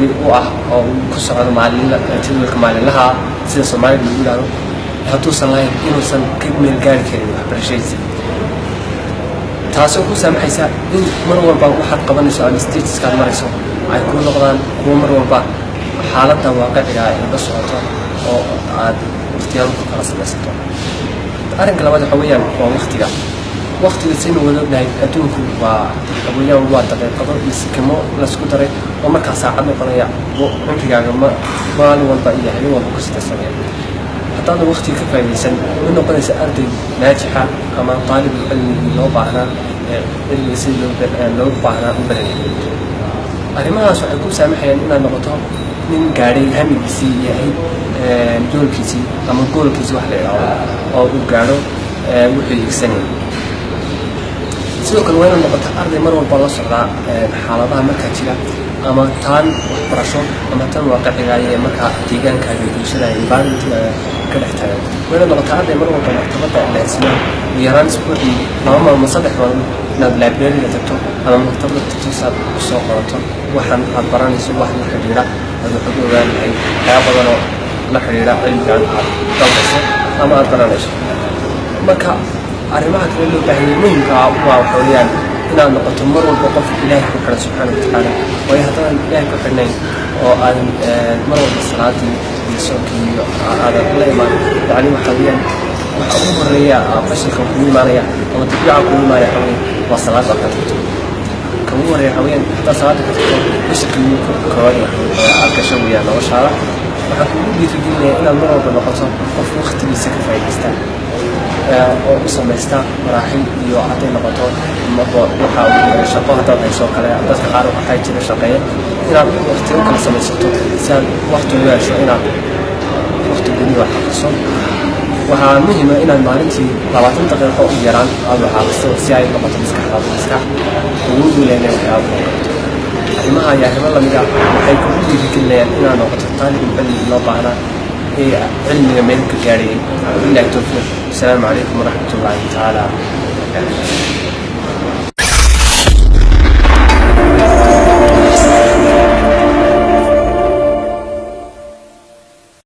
Gooni u ah oo uu ku socdo maalin jadwalka maalinlaha ah, sida Soomaalida lagu yidhahdo, hadduusan lahayn inuusan ka meel gaari karin waxbarashadiisa, taasoo ku saamaxaysa in mar walba waxaad qabanayso ama stageskaad marayso ay kuu noqdaan kuwo mar walba xaaladda waaqiciga ay la socoto oo aad waqtiyaal ku kala samaysato. Arrinka labaad waxa weeyaan waa waqtiga. Waqtiga, saynu wada ognahay, adduunku waa waxa weeyaan waa daqiiqado iyo sikimo laysku daray oo markaa saacad noqonaya. Cumrigaaga ma maalin walba iyo habeen walba ku sidarsanaya. Haddaadan waqtiga ka faa'iidaysan, ma noqonaysa arday naajixa ama taalibul cilmigii loo baahnaa ee cilmiga sidii loo baahnaa u baranay. Arrimahaas waxay ku saamaxayaan inaad noqoto nin gaadhay hamigiisii iyo yoolkiisii ama goolkiisii wax la idhaahdo oo uu gaadho wuxuu hiigsanayay. Sidoo kale, waa inaad noqoto arday mar walba la socdaa xaaladaha markaa jira, ama taan waxbarasho ama tan waaqiciga ee markaa deegaankaaga, bulshada, environmentkaaga ka dhex taagan. Waa inaad noqotaa arday mar walba maktabadda laasima, ugu yaraan isbuucii 2 maalmood, 3 maalmood inaad library-ga tagto ama maktabadda tagto si aad usoo qorato waxaan aad baranayso, wax la xidhiidha aad wax uga ogaan lahayd, waxyaaba badan oo la xidhiidha cilmigan aad dalbayso ama aad baranayso. Marka arrimaha kale loo baahanyay muhimka ah waa waxa weeyaan inaad noqoto mar walba qof Ilaahay ku xidhan subxaana watacaala. Waayo, haddaadan Ilaahay ku xidhnayn oo aadan mar walba salaadii iyo soonkii iyo aadan la imaan, yacni waxa weeyaan waxa ugu horeeya fashilka kugu imaanaya ama dibyaca kugu imaanaya waxa weeye waa salaada ka tagto. Ka ugu horeeya waxa weeyaan haddaad salaada ka tagto, fashilka ugu koowaad aad gasho weeyaan noloshaada. Waxaan kugu dhiirigelinayaa inaad mar walba noqoto qof waqtigiisa ka faa'iidaysta oo u samaysta maraaxil iyo hadday noqoto marba waxa uu shaqo haddaad hayso kale. Dadka qaar waxaa jira shaqeeya, inaad waqti u kala samaysato si aad waqti ugu hesho inaad waqti guni wax akhriso. Waxaa muhiima inaad maalintii 20 daqiiqo u yaraan aad wax akhriso si ay noqoto maskaxdaada maskax awood u leh inay waxyaabo badan qabato. Arrimaha iyo arrimo lamid ah waxay kugu dhiirigelinayaan inaad noqoto taalibul cilmi loo baahnaa ee cilmiga meel ka gaadhayay. Billahi towfiiq. Asalaamu calaykum waraxmat ullaahi tacaala wabarakaatu.